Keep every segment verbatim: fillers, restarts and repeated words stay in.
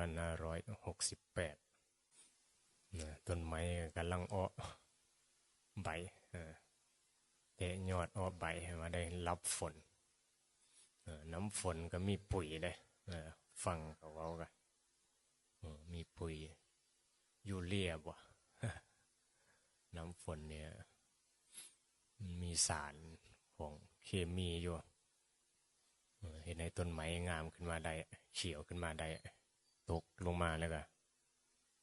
พันห้าร้อยหกสิบแปด นะ ต้นไม้กำลังออกใบ เออ แตะยอดออกใบ ให้ว่าได้รับฝน เออ น้ำฝนก็มีปุ๋ยเด้ เออ ฟังเขาเว้ากัน เออ มีปุ๋ย ยูเรียบ่ น้ำฝนเนี่ย มันมีสารของเคมีอยู่ เออ เฮ็ดให้ต้นไม้งามขึ้นมาได้ เขียวขึ้นมาได้ ตกลงมาแล้วก็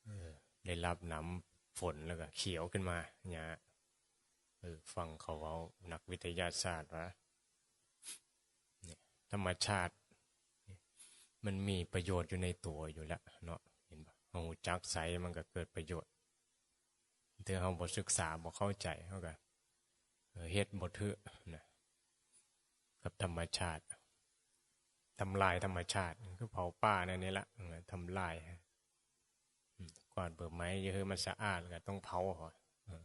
เออ ได้รับน้ำฝนแล้วก็เขียวขึ้นมา หญ้า เออ ฟังเขาเว้า นักวิทยาศาสตร์ว่า เนี่ย ธรรมชาติ มันมีประโยชน์อยู่ในตัวอยู่แล้วเนาะ เห็นบ่ เฮารู้จักใช้มันก็เกิดประโยชน์ ถ้าเฮาบ่ศึกษา บ่เข้าใจ เฮาก็ เออ เฮ็ดบ่ถืกนะ กับธรรมชาติ ทำลายธรรมชาติ คือเผาป่านั่นนี่ละ เออ ทำลาย อืม กวาดใบไม้ อย่าให้มันสะอาด ก็ต้องเผา เออ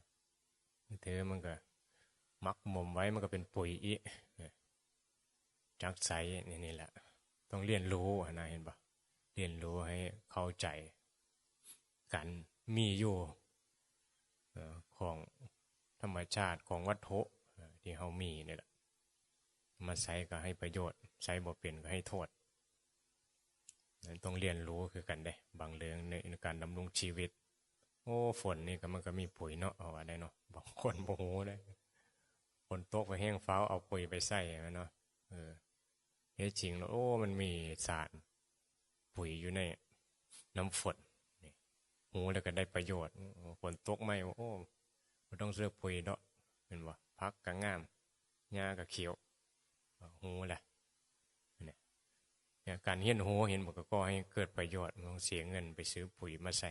เธอมันก็หมักหมมไว้ มันก็เป็นปุ๋ยอีก เออ จักใช้นี่ นี่แหละ ต้องเรียนรู้หั้นนะ เห็นบ่ เรียนรู้ให้เข้าใจ การมีอยู่ เอ่อ ของธรรมชาติ ของวัตถุ เอ่อ ที่เฮามีนี่แหละ มาใช้ก็ให้ประโยชน์ ใช้บ่เป็นก็ให้โทษ นั้นต้องเรียนรู้คือกันเด้ บางเรื่องใน ในการดำรงชีวิต โอ้ ฝนนี่ก็มันก็มีปุ๋ยเนาะ เอาว่าได้เนาะ บางคนบ่ฮู้เด้ ฝนตกไปแฮง ฟ้าวเอาปุ๋ยไปใส่แม่นเนาะ เออ แท้จริงแล้ว โอ้ มันมีสารปุ๋ยอยู่ในน้ำฝน นี่ ฮู้แล้วก็ได้ประโยชน์ โอ้ ฝนตกใหม่ โอ้ บ่ต้องใส่ปุ๋ยดอก แม่นบ่ ผักก็งาม หญ้าก็เขียว ฮู้แหละ เนี่ย เนี่ย การเรียนรู้ เห็นบ่ ก็ก่อให้เกิดประโยชน์ บ่ต้องเสียเงินไปซื้อปุ๋ยมาใส่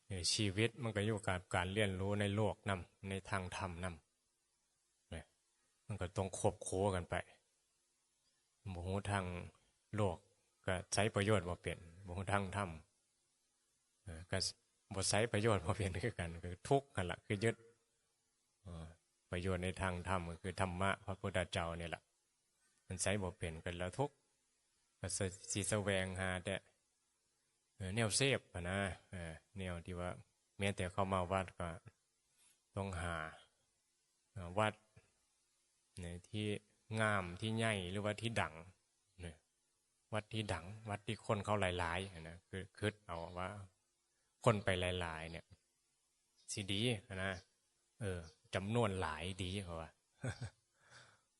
เนี่ย ชีวิตมันก็อยู่กับการเรียนรู้ในโลกนำ ในทางธรรมนำ เนี่ย มันก็ต้องควบคู่กันไป บ่ฮู้ทางโลกก็ใช้ประโยชน์บ่เป็น บ่ฮู้ทางธรรม เออ ก็บ่ใช้ประโยชน์บ่เป็นคือกัน คือทุกข์หั้นล่ะ คือยึด เออ ประโยชน์ในทางธรรมก็คือธรรมะพระพุทธเจ้านี่แหละ มันใช้บ่เป็นก็แล้วทุกข์ ก็สิ สิแสวงหาแต่ เออ แนวเสพหั้นนะ เออ แนวที่ว่า แม้แต่เข้ามาวัดก็ต้องหา เอ่อ วัด เนี่ย ที่งาม ที่ใหญ่ หรือว่าที่ดัง เนี่ย วัดที่ดัง วัดที่คนเขาหลายๆ หั้นนะ คือ คิดเอาว่า คนไปหลายๆ เนี่ย สิดีหั้นนะ เออ จำนวนหลายดี เขาว่า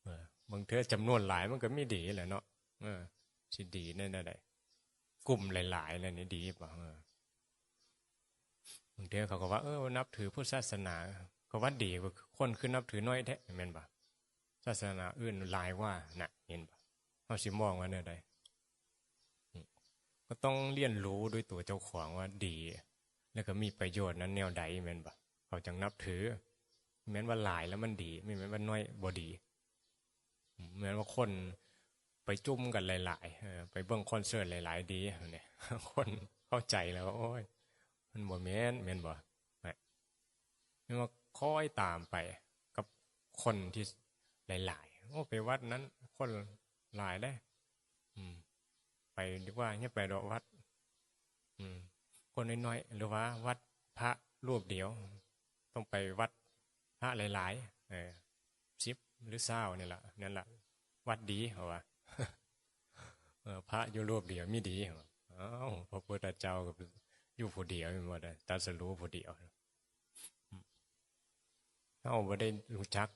เออ บางเทื่อจำนวนหลายมันก็มีดีแหละเนาะ เออ สิดีในแนวใด กลุ่มหลายๆ นั่นนี่ดีบ่ เออ บางเทื่อเขาก็ว่า เออ นับถือพุทธศาสนา ก็ว่าดีกว่าคนคือนับถือน้อยแท้ แม่นบ่ ศาสนาอื่นหลายกว่าน่ะ เห็นบ่ เฮาสิมองว่าแนวใด อืม ก็ต้องเรียนรู้ด้วยตัวเจ้าของว่าดี แล้วก็มีประโยชน์นั้นแนวใด แม่นบ่ เขาจั่งนับถือ แม่นว่าหลายแล้วมันดี ไม่แม่นว่าน้อยบ่ดี อืม แม่นว่าคนไปจุ่มกันหลายๆ เออ ไปเบิ่งคอนเสิร์ตหลายๆ ดี เนี่ย คนเข้าใจแล้วว่า โอ้ย มันบ่แม่น แม่นบ่ นะ แม่นว่าคอยตามไปกับคนที่หลายๆ โอ้ ไปวัดนั้นคนหลายเด้ อืม ไปดีกว่า อย่าไปดอกวัด อืม คนน้อยๆ หรือว่าวัดพระรูปเดียว ต้องไปวัดพระหลายๆ เออ สิบหรือซาวนี่ล่ะ นั่นล่ะ วัดดี เขาว่า เออ พระอยู่รูปเดียวมีดี เขาว่า อ้าว พระพุทธเจ้าก็อยู่ผู้เดียว แม่นบ่ได้ ตรัสรู้ผู้เดียว เฮาบ่ได้รู้จัก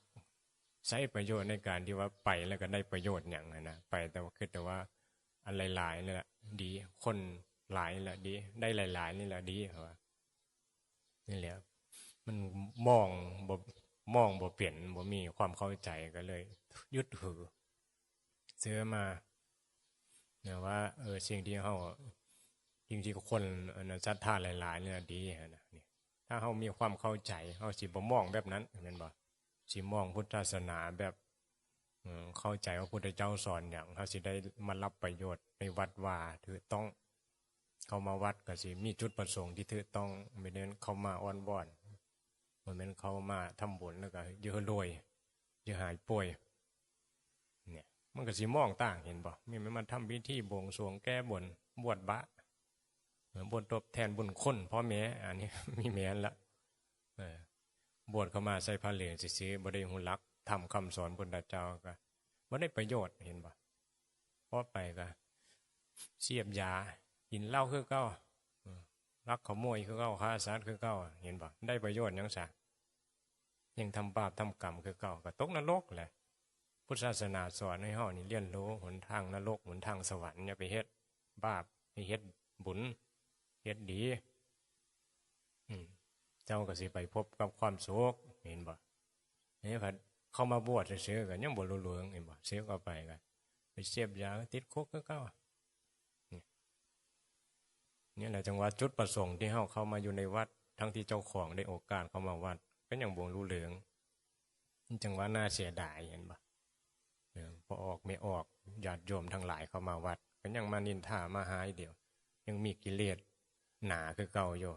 ใช้ประโยชน์ในการที่ว่าไปแล้วก็ได้ประโยชน์หยังหั้นนะ ไปแต่ว่าคิดแต่ว่าอันหลายๆ นี่แหละดี คนหลายนี่แหละดี ได้หลายๆ นี่แหละดี เขาว่า นี่แหละ มันมองบ่ มองบ่เป็น บ่มีความเข้าใจ ก็เลยยึดถือ เชื่อมา นะว่า เออ สิ่งที่เฮา สิ่งที่คน อันนั้น ศรัทธาหลายๆ นี่นะดีหั้นนะ นี่ ถ้าเฮามีความเข้าใจ เฮาสิบ่มองแบบนั้น แม่นบ่ สิมองพุทธศาสนาแบบ เออ เข้าใจว่าพุทธเจ้าสอนหยัง เฮาสิได้มารับประโยชน์ในวัดวาถูกต้อง เข้ามาวัดก็สิมีจุดประสงค์ที่ถูกต้อง บ่แม่นเข้ามาอ้อนวอน บ่แม่นเข้ามาทำบุญแล้วก็อย่าให้รวย อย่าหายป่วย เนี่ย มันก็สิมองต่าง เห็นบ่ มีมันมาทำพิธีบวงสรวงแก้บน บวชบะ เออ บวชตอบแทนบุญคุณพ่อแม่ อันนี้ มีแม่นละ เออ บวชเข้ามาใส่ผ้าเหลืองซื่อๆ บ่ได้ฮู้หลักธรรมคำสอนพุทธเจ้า ก็บ่ได้ประโยชน์ เห็นบ่ พอไปก็เสพยา กินเหล้าคือเก่า เออ ลักขโมยคือเก่า ฆ่าสัตว์คือเก่า เห็นบ่ ได้ประโยชน์หยังซะ ยังทำบาปทำกรรมคือเก่า ก็ตกนรกแหละ พุทธศาสนาสอนให้เฮานี่เรียนรู้หนทางนรก หนทางสวรรค์ อย่าไปเฮ็ดบาป ให้เฮ็ดบุญ เฮ็ดดี อืม เจ้าก็สิไปพบกับความสุข เห็นบ่ นี่พัดเข้ามาบวชซื่อๆ ก็ยังบ่รู้เรื่อง เห็นบ่ เสพเข้าไปก็ไปเสพยา ติดคุกคือเก่า นี่ นี่แหละจังว่าจุดประสงค์ที่เฮาเข้ามาอยู่ในวัด ทั้งที่เจ้าของได้โอกาสเข้ามาวัด ก็ยังบ่รู้เรื่อง นี่จังว่าน่าเสียดาย เห็นบ่ เออ พ่อออกแม่ออก ญาติโยมทั้งหลายเข้ามาวัด ก็ยังมานินทามาฮ้ายเดียว ยังมีกิเลสหนาคือเก่าอยู่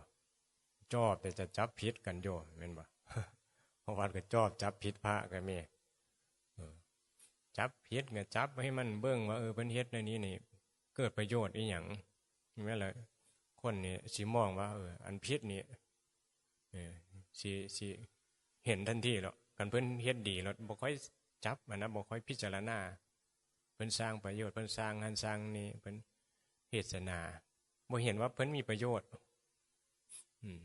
จอบแต่จะจับผิดกันอยู่ แม่นบ่ พอวัดก็จอบจับผิดพระก็มี เออ จับผิดก็จับให้มันเบิ่งว่า เออ เพิ่นเฮ็ดแนวนี้นี่ เกิดประโยชน์อีหยัง แม่นล่ะ คนนี่สิมองว่า เออ อันผิดนี่ เออ สิ สิเห็นทันทีแล้ว คันเพิ่นเฮ็ดดีแล้วบ่ค่อยจับอะนะ บ่ค่อยพิจารณา เพิ่นสร้างประโยชน์ เพิ่นสร้างหั้นสร้างนี่ เพิ่นเทศนา บ่เห็นว่าเพิ่นมีประโยชน์ อืม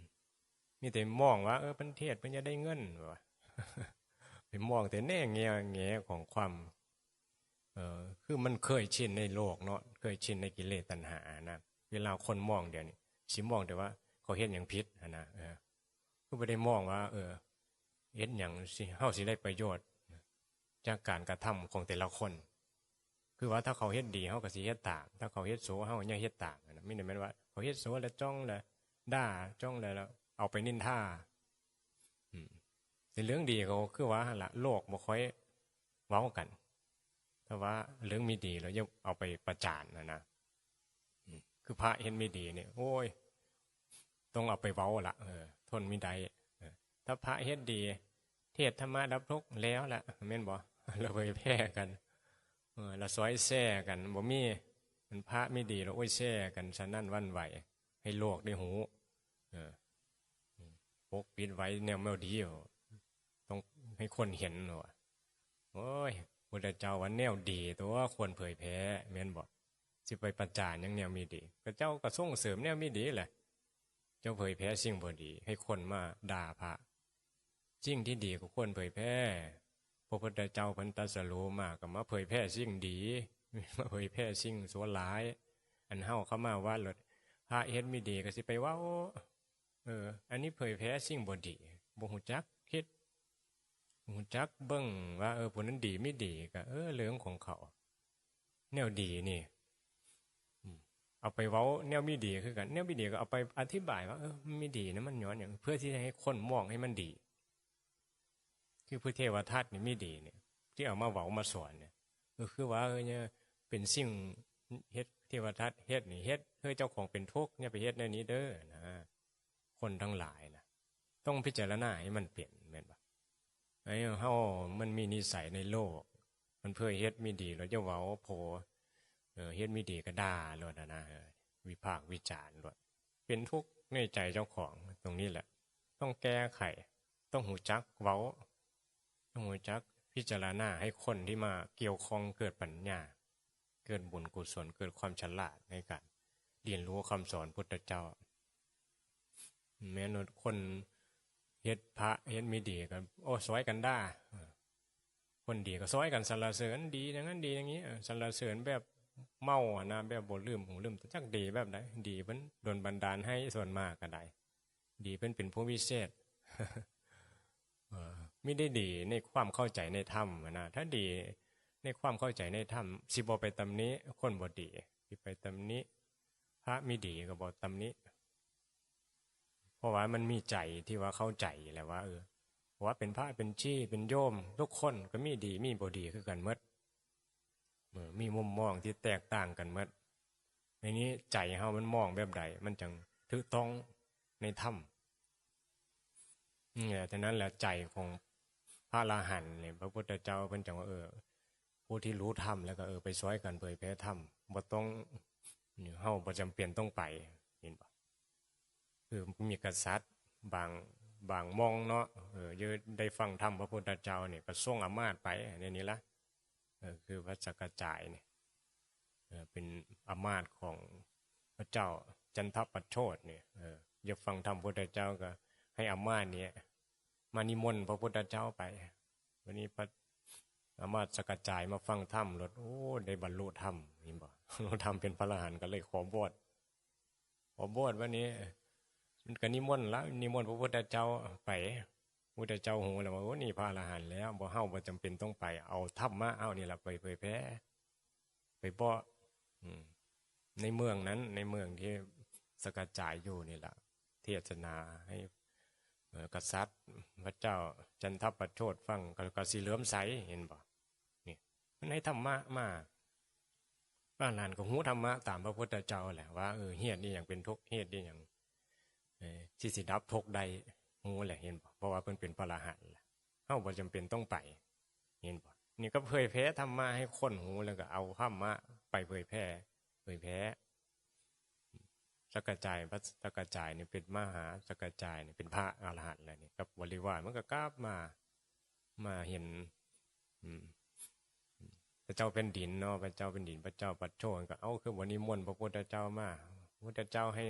มีแต่มองว่า เออ เพิ่นเทศน์ เพิ่นจะได้เงิน ว่า ไปมองแต่แง่แง่ แง่ของความ เออ คือมันเคยชินในโลกเนาะ เคยชินในกิเลสตัณหานะ เวลาคนมองเดี๋ยวนี้ สิมองแต่ว่าเขาเฮ็ดหยังผิดหั้นนะ เออ คือบ่ได้มองว่า เออ เฮ็ดหยังสิ เฮาสิได้ประโยชน์ จากการกระทำของแต่ละคน คือว่าถ้าเขาเฮ็ดดี เฮาก็สิเฮ็ดตาม ถ้าเขาเฮ็ดชั่ว เฮาก็อย่าเฮ็ดตามหั้นนะ มีแต่แม่นว่าเขาเฮ็ดชั่วแล้วจ้องแล้วด่า จ้องแล้ว แล้วเอาไปนินทา อืม แต่เรื่องดีเขาคือว่าหั่นละ โลกบ่ค่อยเว้ากัน แต่ว่าเรื่องไม่ดีแล้วอย่าเอาไปประจานหั้นนะ อืม คือพระเฮ็ดไม่ดีเนี่ย โอ้ย ต้องเอาไปเว้าละ เออ ทนไม่ได้ เออ ถ้าพระเฮ็ดดี เทศน์ธรรมะดับทุกข์แล้วละ แม่นบ่ แล้วเผยแพร่กัน เออ แล้วซอยแชร์กัน บ่มี มันพระไม่ดีแล้ว โอ้ย แชร์กันสนั่นหวั่นไหว ให้โลกได้ฮู้ เออ อืม ปกปิดไว้แนวแนวดี ต้องให้คนเห็นว่า โอ้ย พุทธเจ้าว่าแนวดีตัวควรเผยแพร่ แม่นบ่ สิไปประจานหยังแนวไม่ดี พระเจ้าก็ส่งเสริมแนวไม่ดีแหละ เจ้าเผยแพร่สิ่งบ่ดี ให้คนมาด่าพระ สิ่งที่ดีก็ควรเผยแพร่ พระพุทธเจ้าเพิ่นตรัสรู้มาก็มาเผยแพร่สิ่งดี มาเผยแพร่สิ่งชั่วร้าย อันเฮาเข้ามาวัดแล้ว พระเฮ็ดไม่ดีก็สิไปเว้า เออ อันนี้เผยแพร่สิ่งบ่ดี บ่ฮู้จักคิด บ่ฮู้จักเบิ่งว่า เออ ผู้นั้นดีไม่ดีก็ เออ เรื่องของเขา แนวดีนี่ อืม เอาไปเว้าแนวไม่ดีคือกัน แนวไม่ดีก็เอาไปอธิบายว่า เออ มันไม่ดีนะ มันย้อนหยัง เพื่อที่จะให้คนมองให้มันดี คือพระเทวทัตนี่ไม่ดีเนี่ย ที่เอามาเว้ามาสอนเนี่ย เออ คือว่า เออ เนี่ย เป็นสิ่งเฮ็ด เทวทัตเฮ็ดนี่ เฮ็ดให้เจ้าของเป็นทุกข์ อย่าไปเฮ็ดแนวนี้เด้อนะ คนทั้งหลายนะ ต้องพิจารณาให้มันเป็น แม่นบ่ ไอ้เฮามันมีนิสัยในโลก มันเผยเฮ็ดไม่ดีแล้วจะเว้าโผ เออ เฮ็ดไม่ดีก็ด่าโลดนะ เออ วิพากษ์วิจารณ์โลด เป็นทุกข์ในใจเจ้าของ ตรงนี้แหละ ต้องแก้ไข ต้องฮู้จักเว้า ต้องฮู้จักพิจารณาให้คนที่มาเกี่ยวข้องเกิดปัญญา เกิดบุญกุศล เกิดความฉลาดในการเรียนรู้คำสอนพุทธเจ้า แม้นคนเฮ็ดพระเฮ็ดไม่ดีก็ โอ้ ซอยกันด่า เออ คนดีก็ซอยกันสรรเสริญ ดีอย่างนั้นดีอย่างนี้ เออ สรรเสริญแบบเมาอะนะ แบบบ่ลืมหูลืมตา จักดีแบบใด ดีเพิ่นดลบันดาลให้ส่วนมากก็ได้ ดีเพิ่นเป็นผู้วิเศษ เออ ไม่ได้ดีในความเข้าใจในธรรมอะนะ ถ้าดีในความเข้าใจในธรรม สิบ่ไปตำหนิคนบ่ดี สิไปตำหนิพระไม่ดีก็บ่ตำหนิ เพราะว่ามันมีใจที่ว่าเข้าใจแหละว่า เออ ว่าเป็นพระเป็นชีเป็นโยม ทุกคนก็มีดีมีบ่ดีคือกันหมด เออ มีมุมมองที่แตกต่างกันหมด ในนี้ใจเฮามันมองแบบใด มันจังถูกต้องในธรรม นี่แหละ ฉะนั้นแหละใจของพระอรหันต์เนี่ย พระพุทธเจ้าเพิ่นจังว่า เออ ผู้ที่รู้ธรรมแล้วก็ เออ ไปช่วยกันเผยแผ่ธรรม บ่ต้อง เฮาบ่จำเป็นต้องไป เห็นบ่ คือมีกษัตริย์บาง บางหม่องเนาะ เออ อยู่ได้ฟังธรรมพระพุทธเจ้านี่ ก็ส่งอำมาตย์ไป อันนี้ละ เออ คือพระสักกะจายนี่ เออ เป็นอำมาตย์ของพระเจ้าจันทประโชตนี่ เออ อยากฟังธรรมพุทธเจ้าก็ให้อำมาตย์เนี่ย มานิมนต์พระพุทธเจ้าไป วันนี้พระอำมาตย์สักกะจายมาฟังธรรมโลด โอ้ ได้บรรลุธรรม เห็นบ่ บรรลุธรรมเป็นพระอรหันต์ ก็เลยขอบวช ขอบวชวันนี้ มันก็นิมนต์ละ นิมนต์พระพุทธเจ้าไป พุทธเจ้าฮู้แล้วว่า โอ้ นี่พระอรหันต์แล้ว บ่ เฮาบ่จำเป็นต้องไป เอาธรรมะเฮานี่ล่ะไปเผยแผ่ ไปบอก อืม ในเมืองนั้น ในเมืองที่สักกะจายอยู่นี่ล่ะ เทศนาให้ เอ่อ กษัตริย์ พระเจ้าจันทประโชตฟัง ก็ ก็สิเหลือมใส เห็นบ่ นี่ มันให้ธรรมะมา พระอรหันต์ก็ฮู้ธรรมะตามพระพุทธเจ้าแหละ ว่า เออ เหตุนี่หยังเป็นทุกข์ เหตุนี่หยัง เออ ที่สิดับทุกข์ได้ ฮู้แหละ เห็นบ่ เพราะว่าเพิ่นเป็นพระอรหันต์แล้ว เฮาบ่จำเป็นต้องไป เห็นบ่ นี่ก็เผยแผ่ธรรมะให้คนฮู้ แล้วก็เอาธรรมะไปเผยแผ่ เผยแผ่ สักกะจาย พระสักกะจายนี่เป็นมหาสักกะจายนี่เป็นพระอรหันต์แล้วนี่ กับบริวารมันก็กลับมา มาเห็น อืม พระเจ้าแผ่นดินเนาะ พระเจ้าแผ่นดิน พระเจ้าประโชตก็ เอ้า คือบ่นิมนต์พระพุทธเจ้ามา พระพุทธเจ้าให้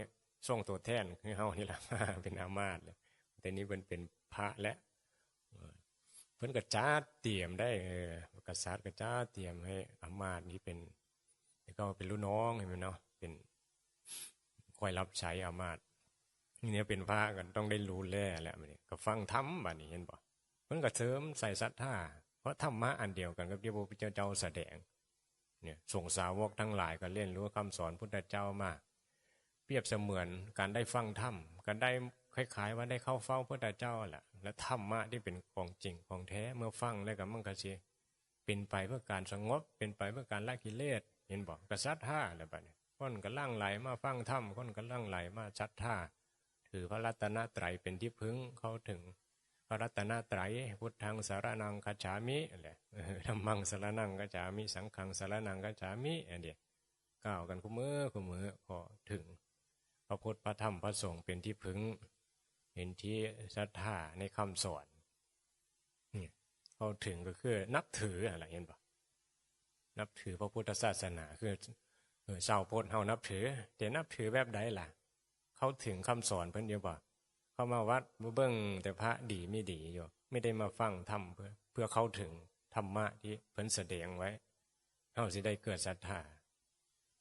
ส่งตัวแทนคือเฮานี่ล่ะ มาเป็นอำมาตย์เลย แต่นี้เพิ่นเป็นพระแล้ว เออ เพิ่นก็จัดเตรียมได้ เออ กษัตริย์ก็จัดเตรียมให้อำมาตย์นี่เป็น แล้วก็เป็นลูกน้อง เห็นไหมเนาะ เป็น คอยรับใช้อำมาตย์ นี่เป็นพระก็ต้องได้รู้แลแหละ บัดนี้ก็ฟังธรรม บัดนี้เห็นบ่ เพิ่นก็เสริมใส่ศรัทธา เพราะธรรมะอันเดียวกันกับที่พระพุทธเจ้าแสดง เนี่ย สงฆ์สาวกทั้งหลายก็เรียนรู้คำสอนพุทธเจ้ามา เปรียบเสมือนการได้ฟังธรรม ก็ได้คล้ายๆว่าได้เข้าเฝ้าพุทธเจ้าแหละ และธรรมะที่เป็นของจริงของแท้ เมื่อฟังแล้วก็มันก็สิเป็นไปเพื่อการสงบ เป็นไปเพื่อการละกิเลส เห็นบ่ ก็ศรัทธาแล้วบัดนี้ คนก็หลั่งไหลมาฟังธรรม คนก็หลั่งไหลมาศรัทธา ถือพระรัตนตรัยเป็นที่พึ่ง เข้าถึงพระรัตนตรัย พุทธังสรณังคัจฉามิแหละ เออ ธัมมังสรณังคัจฉามิ สังฆังสรณังคัจฉามิ อันเดียว กล่าวกันคู่มื้อคู่มื้อ ก็ถึงพระพุทธพระธรรมพระสงฆ์เป็นที่พึ่ง เป็นที่ศรัทธาในคำสอน นี่ เข้าถึงก็คือนับถืออะไร เห็นปะ นับถือพระพุทธศาสนา คือ เออ ชาวพุทธเฮานับถือ แต่นับถือแบบใดล่ะ เข้าถึงคำสอนเพิ่นอยู่บ่ เข้ามาวัดมาเบิ่งแต่พระดีไม่ดีอยู่ ไม่ได้มาฟังธรรมเพื่อ เพื่อเข้าถึงธรรมะที่เพิ่นแสดงไว้ เฮาสิได้เกิดศรัทธา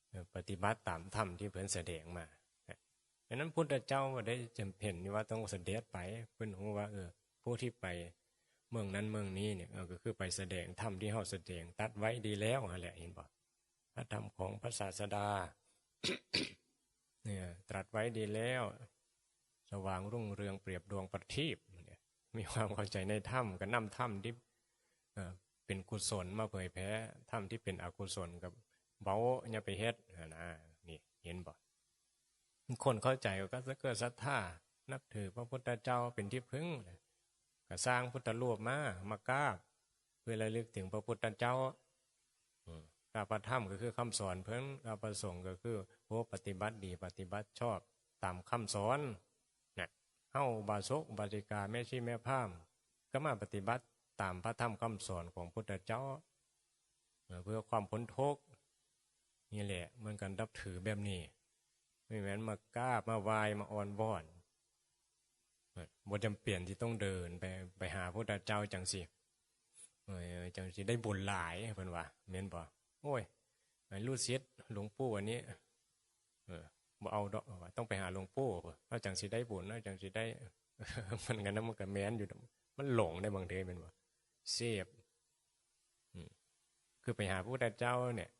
เออ ปฏิบัติตามธรรมที่เพิ่นแสดงมา เพราะฉะนั้นพุทธเจ้าบ่ได้จำเป็นว่าต้องเสด็จไป เพิ่นฮู้ว่า เออ ผู้ที่ไปเมืองนั้นเมืองนี้เนี่ย เออ ก็คือไปแสดงธรรมที่เฮาแสดงตรัสไว้ดีแล้วนั่นแหละ เห็นบ่ พระธรรมของพระศาสดา เนี่ย ตรัสไว้ดีแล้ว สว่างรุ่งเรืองเปรียบดวงประทีปเนี่ย มีความเข้าใจในธรรม ก็นำธรรมที่ เอ่อ เป็นกุศลมาเผยแผ่ ธรรมที่เป็นอกุศลก็เบา อย่าไปเฮ็ดหั้นนะ นี่ เห็นบ่ คนเข้าใจก็เกิดศรัทธา นับถือพระพุทธเจ้าเป็นที่พึ่ง ก็สร้างพุทธรูปมา มากราบ เพื่อระลึกถึงพระพุทธเจ้า อืม กราบพระธรรมก็คือคำสอนเพิ่น กราบพระสงฆ์ก็คือผู้ปฏิบัติดี ปฏิบัติชอบตามคำสอน นะ เฮาอุบาสกอุบาสิกา แม่ชีแม่พราหมณ์ ก็มาปฏิบัติตามพระธรรมคำสอนของพุทธเจ้า เอ่อ เพื่อความพ้นทุกข์ นี่แหละ เหมือนกัน นับถือแบบนี้ ไม่แม่นมากราบมาไหว้มาอ้อนวอน เอ่อ บ่จำเป็นที่ต้องเดินไป ไปหาพุทธเจ้าจังสิ เอ่อ จังสิได้บุญหลาย เพิ่นว่า แม่นบ่ โอ้ย ไอ้ลูกศิษย์หลวงปู่อันนี้ เออ บ่เอาดอก ต้องไปหาหลวงปู่ เฮาจังสิได้บุญ เฮาจังสิได้ มันก็ มันก็แม่นอยู่ดอก มันหลงได้บางที แม่นบ่ เสพ อืม คือไปหาพระพุทธเจ้าเนี่ย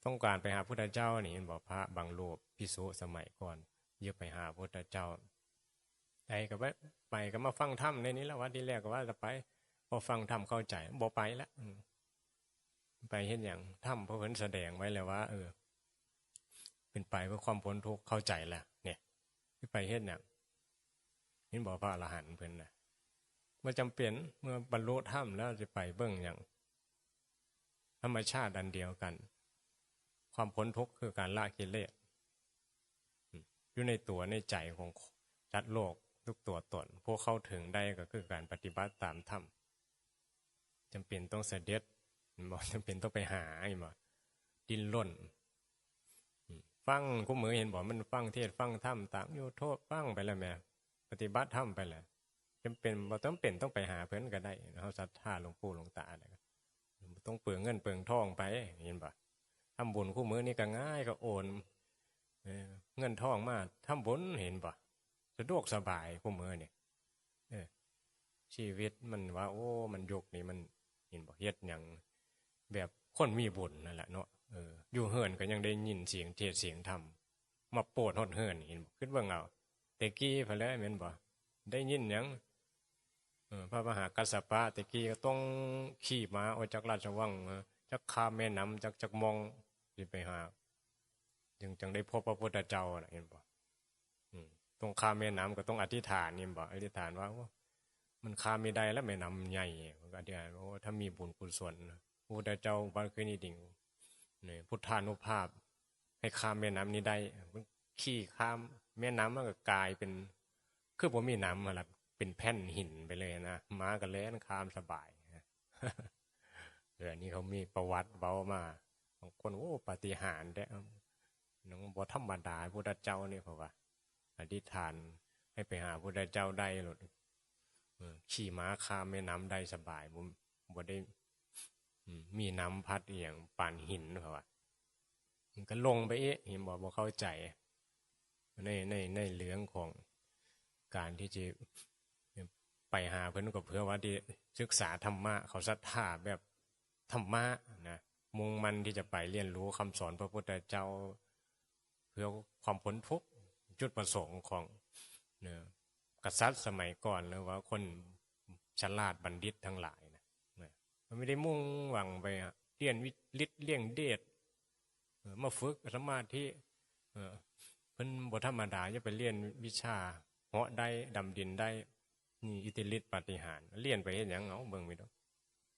ต้องการไปหาพุทธเจ้านี่ เห็นบ่ พระบางรูป ภิกษุสมัยก่อน อยากไปหาพุทธเจ้า ไปก็ไป ไปก็มาฟังธรรมในนี้แล้ว ว่าที่แรกก็ว่าจะไป พอฟังธรรมเข้าใจ บ่ไปละ อืม ไปเฮ็ดหยัง ธรรมเพิ่นแสดงไว้แล้วว่า เออ เป็นไปเพื่อความพ้นทุกข์ เข้าใจแล้ว เนี่ย สิไปเฮ็ดหยัง เห็นบ่ พระอรหันต์เพิ่นน่ะ บ่จำเป็น เมื่อบรรลุธรรมแล้วสิไปเบิ่งหยัง ธรรมชาติอันเดียวกัน ความพ้นทุกข์คือการละกิเลส อืม อยู่ในตัวในใจของสัตว์โลกทุกตัวตน ผู้เข้าถึงได้ก็คือการปฏิบัติตามธรรม จำเป็นต้องเสด็จ บ่จำเป็นต้องไปหา เห็นบ่ ดิ้นรน อืม ฟังคู่มือ เห็นบ่ มันฟังเทศน์ฟังธรรมตามยูทูบ ฟังไปแล้วแหม ปฏิบัติธรรมไปแล้ว จำเป็น บ่จำเป็นต้องไปหาเพิ่นก็ได้ เฮาศรัทธาหลวงปู่หลวงตาแล้วก็ บ่ต้องเปลืองเงินเปลืองทองไป เห็นบ่ ทำบุญคู่มือนี่ก็ง่าย ก็โอน เออ เงินทองมาทำบุญ เห็นบ่ สะดวกสบายคู่มือนี่ เออ ชีวิตมันว่า โอ้ มันยุคนี้มัน เห็นบ่ เฮ็ดหยังแบบคนมีบุญนั่นแหละเนาะ เออ อยู่เฮือนก็ยังได้ยินเสียงเทศน์เสียงธรรม มาโปรดฮอดเฮือน เห็นบ่ คิดเบิ่งเอา แต่กี้พะแลวแม่นบ่ ได้ยินหยัง เออ พระมหากัสสปะแต่กี้ก็ต้องขี่ม้าออกจากราชวัง เออ จักข้ามแม่น้ำจัก จักมอง สิไปหา จึง จังได้พบพระพุทธเจ้าน่ะ เห็นบ่ อืม ต้องข้ามแม่น้ำก็ต้องอธิษฐาน เห็นบ่ อธิษฐานว่า โอ้ มันข้ามไม่ได้แล้ว แม่น้ำมันใหญ่ มันก็อธิษฐานว่า โอ้ ถ้ามีบุญกุศล พระพุทธเจ้าบัดคืนนี้ดิ่ง นี่ พุทธานุภาพ ให้ข้ามแม่น้ำนี้ได้ มันขี่ข้ามแม่น้ำ มันก็กลายเป็น คือบ่มีน้ำหั่นล่ะ เป็นแผ่นหินไปเลยนะ ม้าก็แล่นข้ามสบายนะ เออ อันนี้เขามีประวัติเว้ามา บางคน โอ้ ปาฏิหาริย์แท้ น้องบ่ธรรมดา พุทธเจ้านี่ เพราะว่า อธิษฐานให้ไปหาพุทธเจ้าได้โลด เออ ขี่ม้าข้ามแม่น้ำได้สบาย บ่ บ่ได้ อืม มีน้ำพัดอีหยังปานหิน เพราะว่า มันก็หลงไปเอ๊ะ เห็นบ่ บ่เข้าใจ ใน ใน ในเรื่องของการที่จะไปหาเพิ่น ก็เพื่อว่าที่ศึกษาธรรมะ เขาศรัทธาแบบธรรมะนะ มุ่งมั่นที่จะไปเรียนรู้คำสอนพระพุทธเจ้า เพื่อความพ้นทุกข์ จุดประสงค์ของ เนี่ย กษัตริย์สมัยก่อน หรือว่าคนฉลาดบัณฑิตทั้งหลายนะ เนี่ย มันไม่ได้มุ่งหวังไปเรียนวิ ฤทธิ์เลี่ยงเดช เออ มาฝึกสมาธิ เออ เพิ่นบ่ธรรมดา อย่าไปเรียนวิชาเหาะได้ ดำดินได้ นี่อิทธิฤทธิ์ปาฏิหาริย์ เรียนไปเฮ็ดหยัง เอาเบิ่งไปดู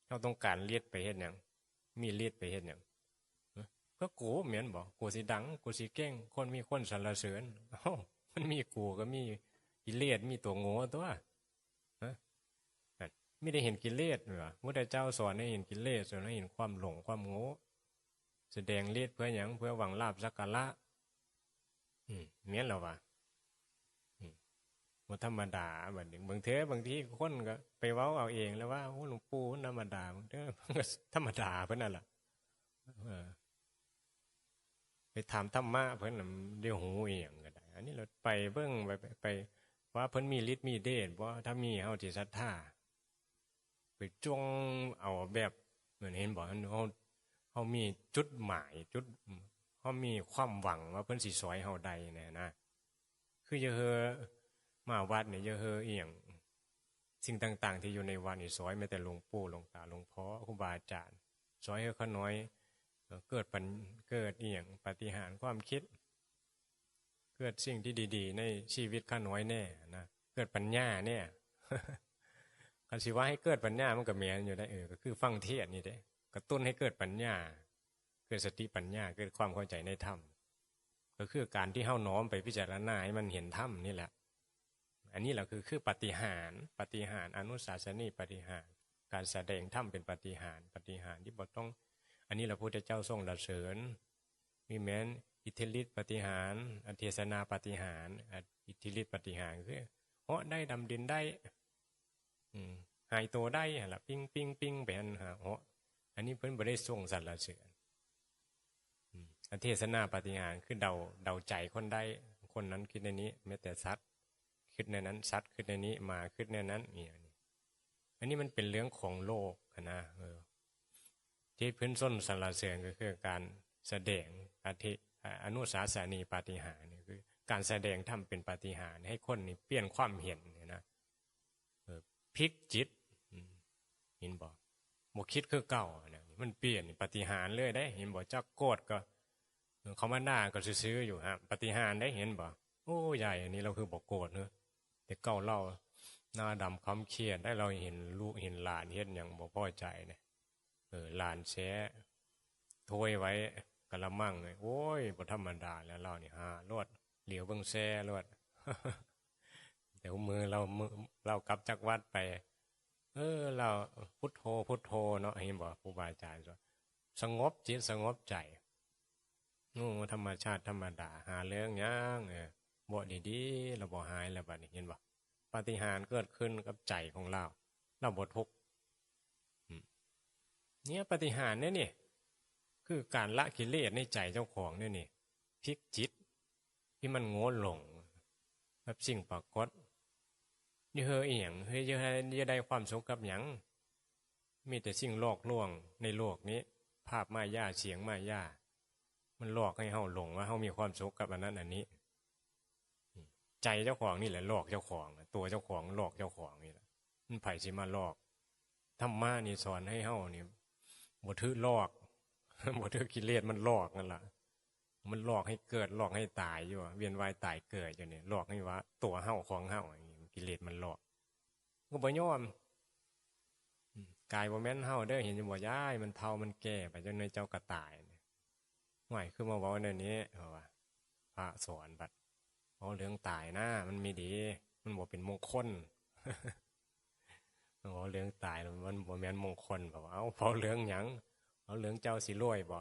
เฮาต้องการฤทธิ์ไปเฮ็ดหยัง มีฤทธิ์ไปเฮ็ดหยัง เออ เพื่อกูแม่นบ่ กูสิดัง กูสิเก่ง คนมีคนสรรเสริญ เอ้า มันมีกูก็มีกิเลส มีตัวโง่ตัว ฮะ นั่น ไม่ได้เห็นกิเลสหรอ พุทธเจ้าสอนให้เห็นกิเลส สอนให้เห็นความหลง ความโง่ แสดงฤทธิ์เพื่อหยัง เพื่อหวังลาภสักการะ อืม แม่นแล้ววะ อืม บ่ธรรมดา บัดนี้ บางเทื่อ บางทีคนก็ไปเว้าเอาเองแล้วว่า โอ้ หลวงปู่ธรรมดา บางเทื่อมันก็ธรรมดาเพิ่นนั่นล่ะ เออ ไปถามธรรมะเพิ่นน่ะ ได้ฮู้อีหยังก็ได้ อันนี้เราไปเบิ่ง ไป ไป ไป ว่าเพิ่นมีฤทธิ์มีเดชบ่ ถ้ามีเฮาสิศรัทธา ไปจ้วงเอาแบบ เหมือนเห็นบ่ เฮา เฮามีจุดหมาย จุด เฮามีความหวังว่าเพิ่นสิซอยเฮาได้นะนะ คืออย่าเฮอมาวัดนี่ อย่าเฮออีหยัง สิ่งต่างๆที่อยู่ในวัดนี่ซอย แม้แต่หลวงปู่ หลวงตา หลวงพ่อ ครูบาอาจารย์ ซอยเฮอข้าน้อย เอ่อ เกิดปัญ เกิดอีหยัง ปาฏิหาริย์ความคิด เกิดสิ่งที่ดีๆในชีวิตข้าน้อยแน่นะ เกิดปัญญาแน่ คันสิว่าให้เกิดปัญญามันก็แม่นอยู่ได้ เออ ก็คือฟังเทศน์นี่เด้ กระตุ้นให้เกิดปัญญา เกิดสติปัญญา เกิดความเข้าใจในธรรม ก็คือการที่เฮาน้อมไปพิจารณาให้มันเห็นธรรมนี่แหละ อันนี้แหละคือ คือปาฏิหาริย์ ปาฏิหาริย์ อนุสาสนีปาฏิหาริย์ การแสดงธรรมเป็นปาฏิหาริย์ ปาฏิหาริย์ที่บ่ต้อง อันนี้แหละพุทธเจ้าทรงสรรเสริญ มีแม่นอิทธิฤทธิปาฏิหาริย์ อเทศนาปาฏิหาริย์ อ่ะ อิทธิฤทธิปาฏิหาริย์คือเหาะได้ ดำดินได้ อืม หายตัวได้หั่นล่ะ ปิ้ง ปิ้ง ปิ้งไปหั่นหาเหาะ อันนี้เพิ่นบ่ได้ทรงสรรเสริญ อืม อเทศนาปาฏิหาริย์คือเดา เดาใจคนได้ คนนั้นคิดในนี้ แม้แต่สัตว์คิดในนั้น สัตว์คิดในนี้ หมาคิดในนั้น นี่ อันนี้ อันนี้มันเป็นเรื่องของโลกอะนะ เออ ที่เพิ่นทรงสรรเสริญก็คือการแสดงอธิ อ่า อนุสาสนีปาฏิหาริย์ นี่คือการแสดงธรรมเป็นปาฏิหาริย์ ให้คนนี่เปลี่ยนความเห็นเนี่ยนะ เออ พลิกจิต อืม เห็นบ่ บ่คิดคือเก่านะ มันเปลี่ยนปาฏิหาริย์เลยเด้ เห็นบ่ จากโกรธก็ เออ เขามาด่าก็ซื่อๆอยู่ฮะ ปาฏิหาริย์เด้ เห็นบ่ โอ้ ยาย อันนี้เราคือบ่โกรธเนอะ แต่เก่าเราหน้าดำคล้ำเครียด ได้เราเห็นลูกเห็นหลานเฮ็ดหยังบ่พอใจเนี่ย เออ หลานแซะ ถ้วยไว้กะละมังเลย โอ้ย บ่ธรรมดาแล้ว ลาวนี่หาโลด เหลียวเบิ่งแซ่โลด แต่มื้อลาว มื้อลาวกลับจากวัดไป เออ ลาวพุทโธ พุทโธเนาะ เห็นบ่ ครูบาอาจารย์ว่า สงบจิตสงบใจ โอ้ ธรรมชาติธรรมดา หาเรื่องหยัง เออ บ่ดีๆ แล้วบ่หายแล้วบัดนี้ เห็นบ่ ปาฏิหาริย์เกิดขึ้นกับใจของลาว ลาวบ่ทุกข์ อืม เนี่ย ปาฏิหาริย์เนี่ยนี่ คือการละกิเลสในใจเจ้าของเนี่ยนี่ พลิกจิตที่มันโง่หลงกับสิ่งปรากฏ นี่เฮออีหยัง เฮอจะได้ จะได้ความสุขกับหยัง มีแต่สิ่งหลอกลวงในโลกนี้ ภาพมายา เสียงมายา มันหลอกให้เฮาหลงว่าเฮามีความสุขกับอันนั้นอันนี้ ใจเจ้าของนี่แหละหลอกเจ้าของ ตัวเจ้าของหลอกเจ้าของนี่แหละ มันไผสิมาหลอก ธรรมะนี่สอนให้เฮานี่ บ่ถือหลอก บ่ถือกิเลสมันหลอกนั่นล่ะ มันหลอกให้เกิด หลอกให้ตายอยู่อะ เวียนว่ายตายเกิดอยู่นี่ หลอกให้ว่าตัวเฮาของเฮา กิเลสมันหลอก ก็บ่ยอม อืม กายบ่แม่นเฮาเด้อ เห็นอยู่บ่ ยาย มันเฒ่ามันแก่ไป จักหน่อยเจ้าก็ตาย ห่วย คือมาเว้าแนวนี้ เพราะว่า พระสอนบัด เว้าเรื่องตายนะ มันมีดี มันบ่เป็นมงคล เว้าเรื่องตายแล้วมันบ่แม่นมงคล บอกว่า เอ้า เว้าเรื่องหยัง เว้าเรื่องเจ้าสิรวยบ่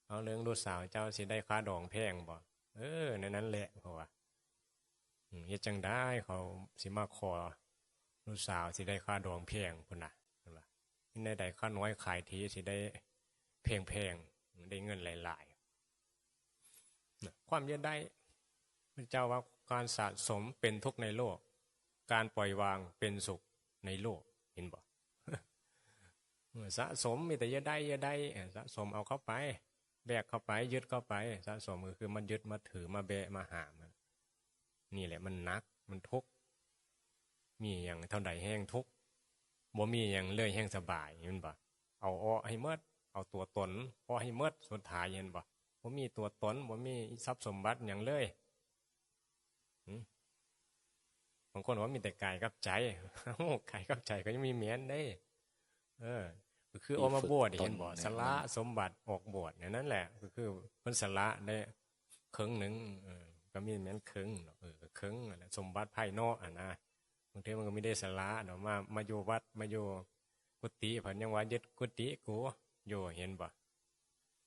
เว้าเรื่องลูกสาวเจ้าสิได้ค่าดองแพงบ่ เออ แนวนั้นแหละ เพราะว่า อืม เฮ็ดจั่งใดเขาสิมาขอลูกสาวสิได้ค่าดองแพงพุ้นน่ะ เห็นบ่ เฮ็ดแนวใดข้าน้อยขายทีสิได้แพงๆ ได้เงินหลายๆ นะ ความอยากได้ พระเจ้าว่าการสะสมเป็นทุกข์ในโลก การปล่อยวางเป็นสุขในโลก เห็นบ่ เออ สะสมมีแต่อยากได้ อยากได้ เออ สะสมเอาเข้าไป แบกเข้าไป ยึดเข้าไป สะสมก็คือมันยึดมาถือมาแบะมาหาม นี่แหละมันหนัก มันทุกข์ มีหยังเท่าใดแฮงทุกข์ บ่มีหยังเลยแฮงสบาย เห็นบ่ เอาออกให้หมด เอาตัวตนออกให้หมด สุดท้าย เห็นบ่ บ่มีตัวตน บ่มีทรัพย์สมบัติหยังเลย หืม บางคนว่ามีแต่กายกับใจ โอ้ กายกับใจก็ยังมีแม่นเด้ เออ ก็คือออกมาบวช เห็นบ่ สละสมบัติออกบวชเนี่ย นั่นแหละ ก็คือเพิ่นสละได้เคิ่งหนึ่ง เออ ก็มีแม่นเคิ่งเนาะ เออ ก็เคิ่งนั่นแหละ สมบัติภายนอกอะนะ บางทีมันก็มีได้สละเนาะ มา มาอยู่วัด มาอยู่กุฏิ เพิ่นยังว่า "ยึดกุฏิกูอยู่" เห็นบ่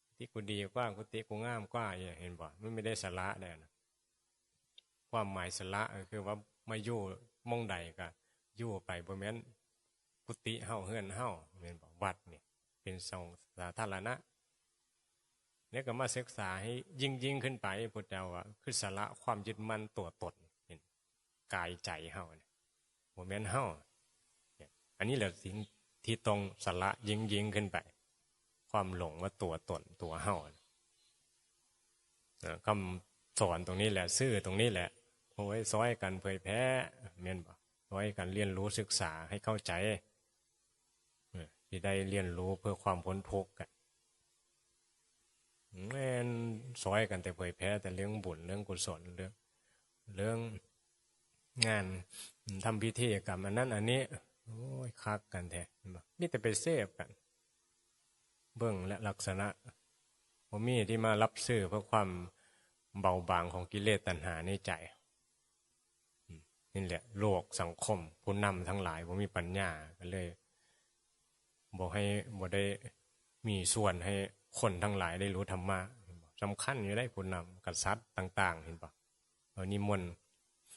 กุฏิกูดีกว่า กุฏิกูงามกว่า เห็นบ่ มันมีได้สละได้นะ ความหมายสละก็คือว่ามาอยู่หม่องใดก็อยู่ไป บ่แม่นกุฏิเฮา เฮือนเฮา แม่นบ่ วัดนี่เป็นสองสาธารณะ แล้วก็มาศึกษาให้ยิ่งๆขึ้นไป พุทธเจ้าว่าคือสละความยึดมั่นตัวตน เห็น กายใจเฮาเนี่ย บ่แม่นเฮาเนี่ย อันนี้แหละสิ่งที่ต้องสละยิ่งๆขึ้นไป ความหลงว่าตัวตนตัวเฮาเนี่ย เอ่อ คำสอนตรงนี้แหละ ซื่อตรงนี้แหละ โอ้ย ซอยกันเผยแพร่ แม่นบ่ ซอยกันเรียนรู้ศึกษาให้เข้าใจ เออ สิได้เรียนรู้เพื่อความพ้นทุกข์กัน แม่น ซอยกันแต่เผยแพร่แต่เรื่องบุญ เรื่องกุศล เรื่อง เรื่องงานทำพิธีกรรม อันนั้นอันนี้ โอ้ย คักกันแท้ เห็นบ่ มีแต่ไปเสพกัน เบิ่งและลักษณะ บ่มีที่มารับซื้อเพื่อความเบาบางของกิเลสตัณหาในใจ อืม นี่แหละ โลกสังคม ผู้นำทั้งหลายบ่มีปัญญา ก็เลยบ่ให้ บ่ได้มีส่วนให้คนทั้งหลายได้รู้ธรรมะ สำคัญอยู่ได้ผู้นำ กษัตริย์ต่างๆ เห็นบ่ เอานิมนต์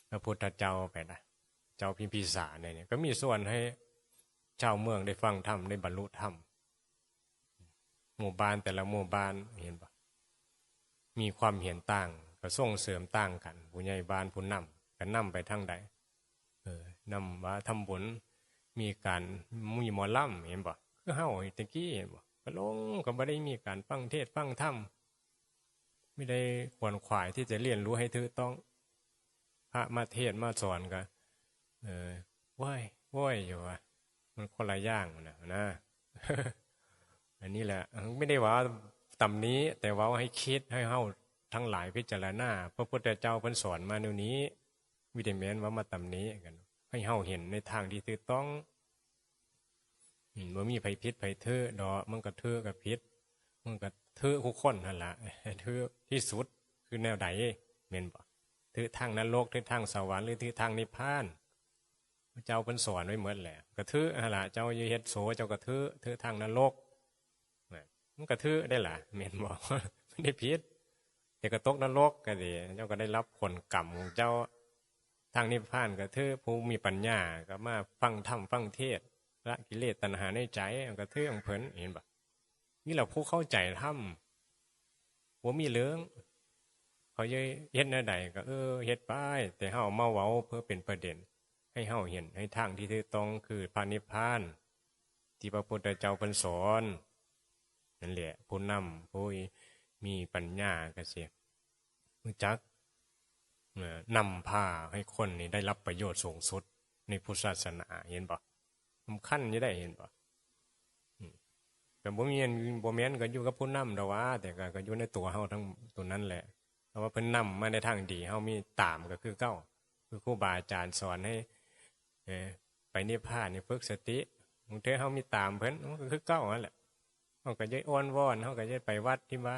พระพุทธเจ้าไปนะ เจ้าพิมพิสารเนี่ย ก็มีส่วนให้ชาวเมืองได้ฟังธรรม ได้บรรลุธรรม หมู่บ้านแต่ละหมู่บ้าน เห็นบ่ มีความเห็นต่าง ก็ส่งเสริมต่างกัน ผู้ใหญ่บ้านผู้นำก็นำไปทางใด เออ นำว่าทำบุญ มีการ มีหมอลำ เห็นบ่ คือเฮาแต่กี้ เห็นบ่ ก็ลง ก็บ่ได้มีการฟังเทศน์ฟังธรรม ไม่ได้ขวนขวายที่จะเรียนรู้ให้ถูกต้อง พระมาเทศน์มาสอนก็ เออ โว้ย โว้ย อยู่วะ มันคนละอย่างนะ นะ อันนี้แหละ ไม่ได้ว่าตำหนิ แต่ว่าให้คิด ให้เฮาทั้งหลายพิจารณา พระพุทธเจ้าเพิ่นสอนมาแนวนี้ บ่ได้แม่นว่ามาตำหนิกัน ให้เฮาเห็นในทางที่ถูกต้อง อืม บ่มีไผผิดไผถูกดอก มันก็ถูกก็ผิด มันก็ ถือคู่คนหั่นล่ะ ถือที่สุดคือแนวใด แม่นบ่ ถือทางนรก ถือทางสวรรค์ หรือถือทางนิพพาน พระเจ้าเพิ่นสอนไว้หมดแหละ ก็ถือหั่นล่ะ เจ้าอยู่เฮ็ดโส เจ้าก็ถือ ถือทางนรก นะ มันก็ถือได้ล่ะ แม่นบ่ มันได้ผิด แต่ก็ตกนรกก็ดี เจ้าก็ได้รับผลกรรมของเจ้า ทางนิพพานก็ถือ ผู้มีปัญญาก็มาฟังธรรมฟังเทศน์ ละกิเลสตัณหาในใจ ก็ถือของเพิ่น เห็นบ่ นี่แหละผู้เข้าใจธรรม บ่มีเรื่อง เขาจะเฮ็ดแนวใดก็ เออ เฮ็ดไป แต่เฮามาเว้าเพื่อเป็นประเด็น ให้เฮาเห็น ให้ทางที่ถูกต้องคือพระนิพพาน ที่พระพุทธเจ้าเพิ่นสอน นั่นแหละ ผู้นำ ผู้มีปัญญาก็สิรู้จัก เอ่อ นำพาให้คนนี่ได้รับประโยชน์สูงสุดในพุทธศาสนา เห็นบ่ สำคัญอยู่ได้ เห็นบ่ อืม ก็บ่มีอัน บ่แม่นก็อยู่กับผู้นำดอกหว่า แต่ก็ ก็อยู่ในตัวเฮาทั้งตัวนั้นแหละ เพราะว่าเพิ่นนำมาในทางดี เฮามีตามก็คือเก่า คือครูบาอาจารย์สอนให้ เอ่อ ไปนิพพานนี่ฝึกสติ บางเทื่อเฮามีตามเพิ่น มันก็คือเก่านั่นแหละ เฮาก็จะอ้อนวอน เฮาก็จะไปวัดที่ว่า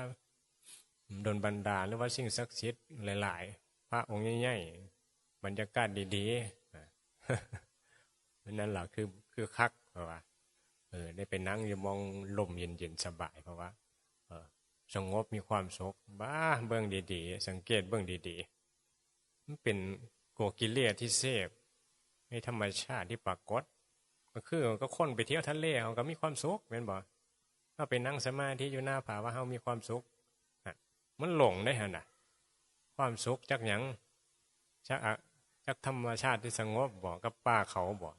ดลบันดาล หรือว่าสิ่งศักดิ์สิทธิ์หลายๆ พระองค์ใหญ่ๆ บรรยากาศดีๆ อ่ะ นั่นล่ะคือ คือคัก เพราะว่า เออ ได้ไปนั่งอยู่หม่องลมเย็นๆ สบาย เพราะว่า เออ สงบมีความสุข บ้า เบิ่งดีๆ สังเกตเบิ่งดีๆ มันเป็นกลัวกิเลสที่เสพ ในธรรมชาติที่ปรากฏ ก็คือ ก็คนไปเที่ยวทะเล เขาก็มีความสุข แม่นบ่ เฮาไปนั่งสมาธิอยู่หน้าผา ว่าเฮามีความสุข อ่ะ มันหลงได้หั่นน่ะ ความสุขจากหยัง จากอะ จากธรรมชาติที่สงบบ่ กับป่าเขาบ่